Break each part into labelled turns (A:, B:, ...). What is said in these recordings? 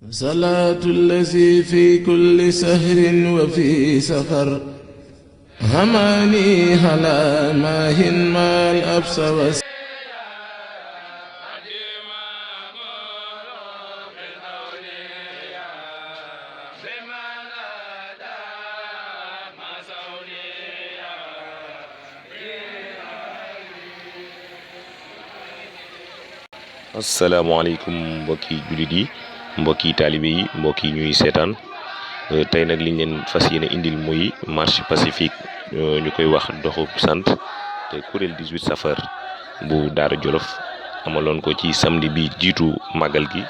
A: صلاة الذي في كل سهر وفي سفر هماني هلا ماهن ما الأبس وس
B: asalaamaaleykum mbokki jullit yi mbokki taalibe yi mbokk yi ñuy seetaan tey nag liñ leen fas yéene indil muy marche pacifique ñu koy wax doxu sant te kuréel 18 safar bu Dahra Djolof amaloon ko ci samedi bi jiitu màggal gi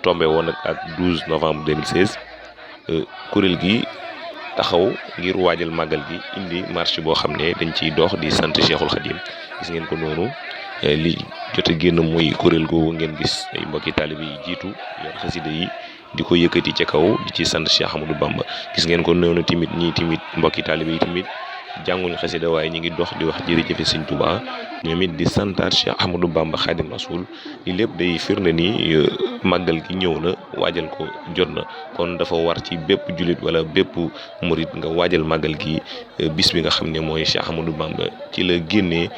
B: tombé woon ak 12 novembre 2016 kuréel gi taxaw ngir waajal màggal gi indi marche boo xam ne dañ ciy dox di sant Cheikhul Khadim gis ngeen ko noonu li jot a génn muy kuréel googu ngeen gis ay mbokki taalibe yi jiitu yor xasida yi di ko yëkkati ca kaw di ci sant Cheikh Ahmadou Bamba gis ngeen ko noonu tamit ñii tamit mbokki taalibe yi tamit jànguñu xasida waaye ñu ngi dox di wax jërëjëf Serigne Touba ñoom it di santaat Cheikh Ahmadou Bamba Khadim Rasoul li lépp day firnde ni màggal gi ñëw na waajal ko jot na kon dafa war ci bépp jullit wala bépp murit nga waajal màggal gi bis bi nga xam ne mooy Cheikh Ahmadou Bamba ci la génnee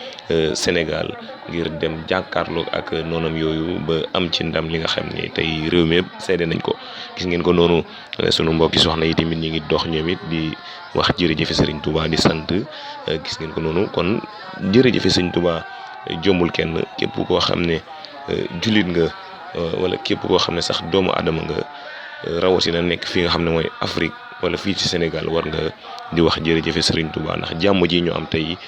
B: Sénégal ngir dem jàkkaarloog ak noonam yooyu ba am ci ndam li nga xam ne tey réew mi yëpp seede nañ ko gis ngeen ko noonu sunu mbokki soxna yi tamit ñu ngi dox ñoom it di wax jërëjëf Serigne Touba di sant gis ngeen ko noonu kon jërëjëf Serigne Touba jombul kenn képp koo xam ne jullit nga wala képp koo xam ne sax doomu aadama nga rawatina nekk fi nga xam ne mooy Afrique wala fii ci Sénégal war nga di wax jërëjëf Serigne Touba ndax jàmm ji ñu am tey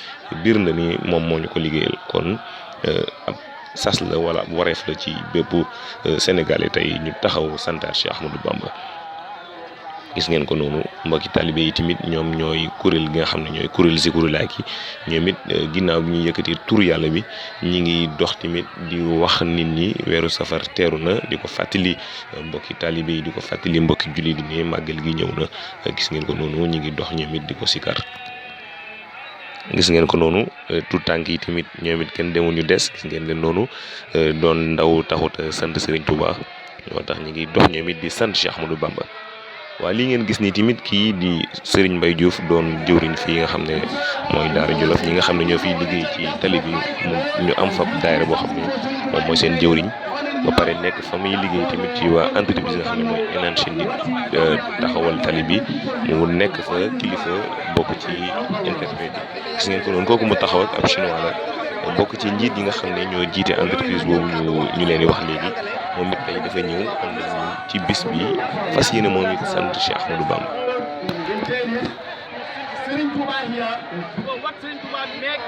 B: biir na ni moom moo ñu ko liggéeyal kon ab sas la wala wareef la ci bépp Sénégalais tey ñu taxaw santaat Cheikh Ahmadou Bamba gis ngeen ko noonu mbokki talibé yi tamit ñoom ñooy kuréel gi nga xam ne ñooy kuréel Zikrulaay ki ñoom it ginnaaw bi ñuy yëkkati tur yàlla bi ñi ngi dox tamit di wax nit ñi weeru safar teeru na di ko fàttali mbokki talibé yi di ko fàttali mbokki jullit yi ne màggal gi ñëw na gis ngeen ko noonu ñi ngi dox ñoom it di ko sikar gis ngeen ko noonu tout tànk yi tamit ñoom it kenn demul ñu des gis ngeen leen noonu doon ndaw taxut sant Serigne Touba moo tax ñi ngi dox ñoom it di sant Cheikh Ahmadou Bamba waaw lii ngeen gis ni tamit kii di Serigne Mbaye Diouf doon jëwriñ fii nga xam ne mooy Dahra Djolof ñi nga xam ne ñoo fiy liggéey ci tali bi ñu am fa daayira boo xam ne moom mooy seen jëwriñ ba pare nekk fa muy liggéey tamit ci waa entreprise nga xam ne mooy Enan Chine taxawal tali bi mu nekk fa kilifa bokk ci interprète gis ngeen ko noonu kooku mu taxaw ak ab chinois la bokk ci njiit yi nga xam ne ñoo jiite entreprise boobu ñu leen di wax léegi moom it tey dafa ñëw ànd ak ñun ci bis bi fas yéene moom it sant Cheikh Ahmadou Bamba.
C: Serigne Touba here for what Serigne Touba make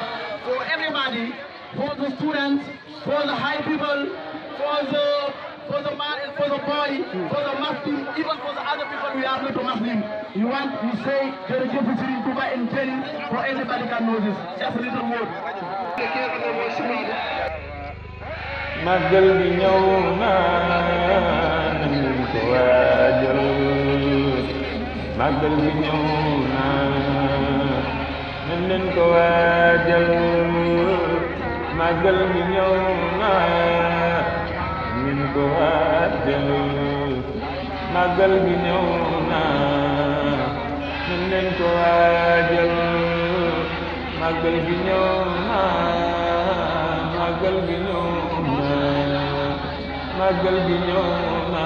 C: for everybody, for the students, for the high people, for the man and for the boy, for the Muslim, even for the other people we are not Muslim. You want to say jërëjëf Serigne Touba in telling for everybody can know this. Just a little word.
D: màggal bi ñëw na nañ ko waajal màggal bi ñëw na nañ leen ko waajal màggal bi ñëw na nañ ko waajal màggal bi ñëw na nañ leen ko waajal màggal bi ñëw na màggal bi ñëw màggal bi ñëw na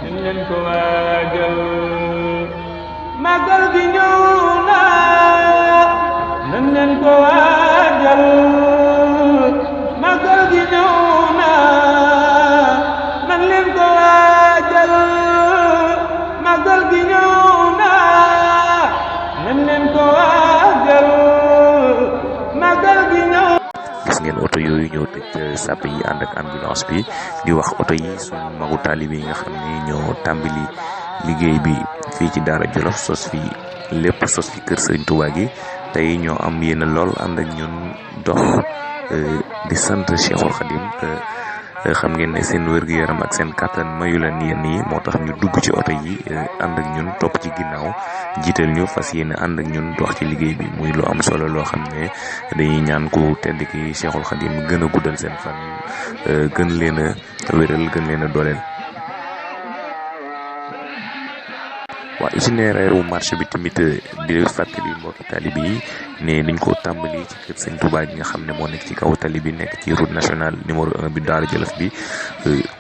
D: nañ leen ko waajal màggal bi ñëw na nañ leen ko waajal màggal bi ñëw na nañ leen ko waajal màggal bi ñëw na nañ leen ko waajal màggal bi ñëw.
B: gis ngeen oto yooyu ñëw tëj sàpp yi ànd ak ambulance bi di wax oto yi suñu magu taalibe yi nga xam ne ñoo tàmbali liggéey bi fii ci Dahra Djolof sos fi lépp sos fi kër Serigne Touba gi tey ñoo am yéene lool ànd ak ñun dox di sant Cheikhul Khadim xam ngeen ne seen wér-gu-yaram ak seen kàttan mayu leen yenn yi moo tax ñu dugg ci oto yi ànd ak ñun topp ci ginnaaw jiital ñu fas yéene ànd ak ñun dox ci liggéey bi muy lu am solo loo xam ne dañuy ñaan ku tedd ki Cheikhul Khadim gën a guddal seen fan gën leen a wéral gën leen a dooleel itinéraire wu marche bi tamit di fàttali mbokki talibi yi ne dañ ko tàmbali ci kër Serigne Touba gi nga xam ne moo nekk ci kaw tali bi nekk ci route nationale numéro 1 bi Dahra Djolof bi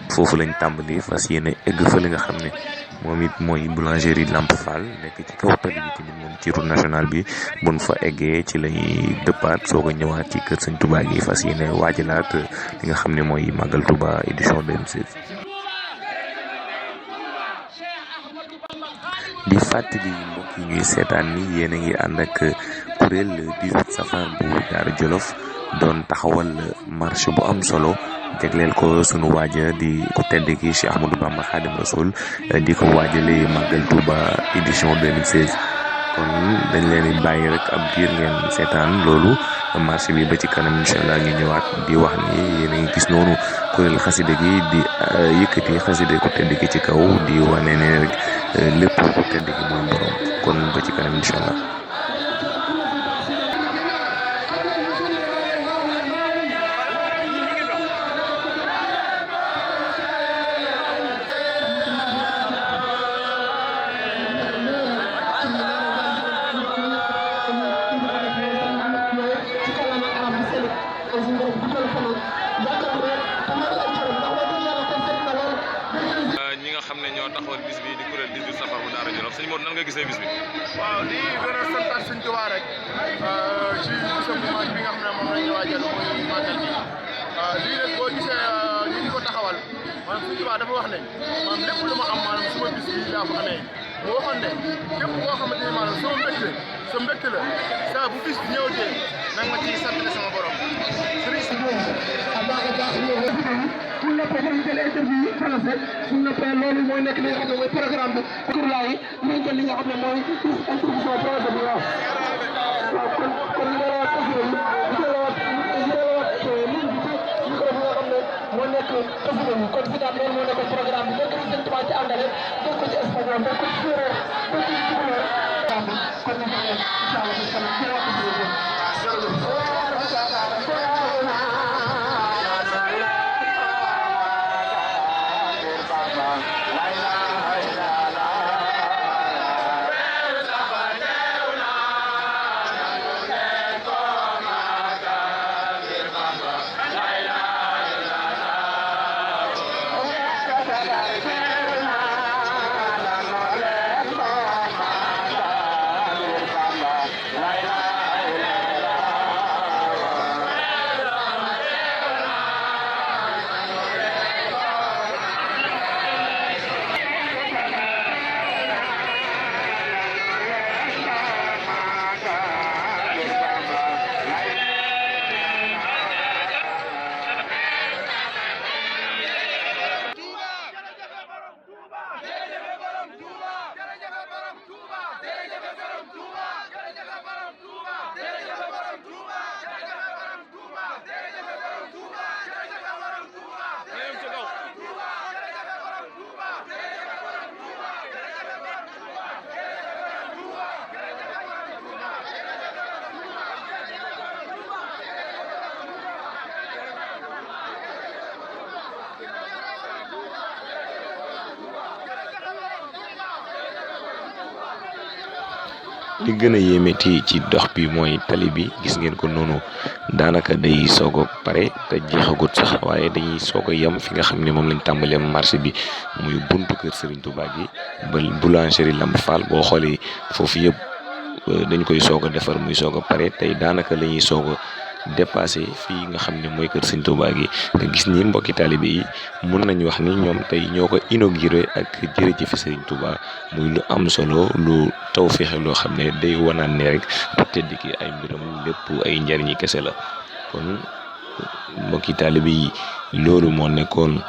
B: foofu lañ tàmbali fas yéene egg fa li nga xam ne moom it mooy boulangerie Lamp Fall nekk ci kaw tali bi tamit moom ci route nationale bi buñ fa eggee ci lay dëppaat soo ko ñëwaat ci kër Serigne Touba gi fas yéene waajalaat li nga xam ne mooy Magal Touba édition 2016. di fàttali mbokk yi ñuy seetaan ni yéen a ngi ànd ak kuréel 18 safar bu Dahra Djolof doon taxawal marche bu am solo jagleel ko sunu waaja di ku tedd ki Cheikh Ahmadou Bamba Khadim Rasoul di ko waajale Magal Touba édition 2016 kon dañ leen di bàyyi rek ab diir ngeen seetaan loolu marché bi ba ci kanam incha allah ñu ñëwaat di wax ni yéen a ngi gis noonu kuréel xaside gi di yëkkati xaside ku tedd ki ci kaw di wane ne rek lépp ku tedd ki mooy borom kon ba ci kanam incha allah.
E: ñi nga xam ne ñoo taxawal bis bi di kuréel 18 safar bu Dahra Djolof sëñ Modou nan nga gisee bis bi.
C: waaw di gën a santaat Serigne Touba rek ci bisam bu mag bi nga xam ne moom la ñu waajal muy màggal bi lii nag boo gisee ñu di ko taxawal maanaam Serigne Touba dafa wax ne maanaam lépp lu ma am maanaam suma bis bi laa ko amee mu waxoon ne képp koo xamante ni maanaam sa mbégte la saa bu bis bi ñëwatee na nga ma ciy sant sama borom Serigne si moom suñ noppee dañuy jël interview yi français suñ noppee loolu mooy nekk li nga xam ne mooy programme bi kurlaa yi dinañ jël li nga xam ne mooy introduction projet bi waaw kon leeroot xasida yi leeroot ligne bi ci micro bi nga xam ne moo nekk xasida yi kon fi daal loolu moo nekk programme bi nekk Sëñ Tuubaa ci àndale def ko ci espagnol def ko ci séeréer def ko ci tukulóor kon ñu xam ne incha allah ci kanam ci waxtu bi
B: li gën a yéeme ci dox bi mooy tali bi gis ngeen ko noonu daanaka day soog a pare te jeexagut sax waaye dañuy soog a yem fi nga xam ne moom lañ tàmbalee marché bi muy buntu kër Serigne Touba gi ba boulangerie Lamp Fall boo xoolee foofu yëpp dañ koy soog a defar muy soog a pare tey daanaka la ñuy soog a dépassé fii nga xam ne mooy kër Serigne Touba gi nga gis ni mbokki taalibe yi mun nañu wax ni ñoom tey ñoo ko inauguré ak jërëjëf Serigne Touba muy lu am solo lu taw fexe loo xam ne day wanaan ne rek bu tedd ki ay mbiram lépp ay njariñi kese la kon mbokki taalibe yi loolu moo nekkoon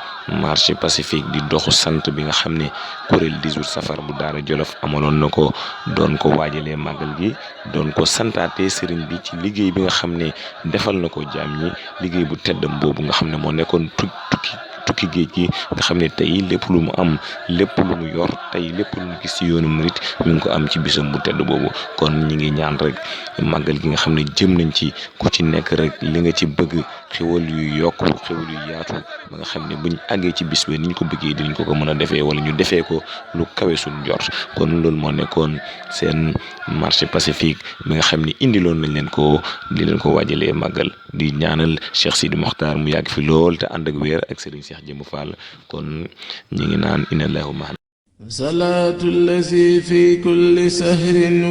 B: marche pacifique di doxu sant bi nga xam ne kuréel 18 safar bu Dahra Djolof amaloon na ko doon ko waajalee màggal gi doon ko santaate sëriñ bi ci liggéey bi nga xam ne defal na ko jaam ñi liggéey bu teddam boobu nga xam ne moo nekkoon tukki géej gi nga xam ne tey lépp lu mu am lépp lu mu yor tey lépp lu mu gis ci yoonu murit mi ngi ko am ci bisam bu tedd boobu kon ñi ngi ñaan rek màggal gi nga xam ne jëm nañ ci ku ci nekk rek li nga ci bëgg xewal yu yokk xewal yu yaatu ba nga xam ne buñ àggee ci bis ba niñ ko bëggee dinañ ko mën a defee wala ñu defee ko lu kawe suñ njort kon loolu moo nekkoon seen marche pacifique bi nga xam ne indiloon nañ leen ko di leen ko waajalee màggal di ñaanal Cheikh Sidi Mokhtar mu yàgg fi lool te ànd ak wér ak Serigne Cheikh Jëmb Fall kon ñi ngi naan inna allahu maana
A: salaatu allazi fi kulli sahrin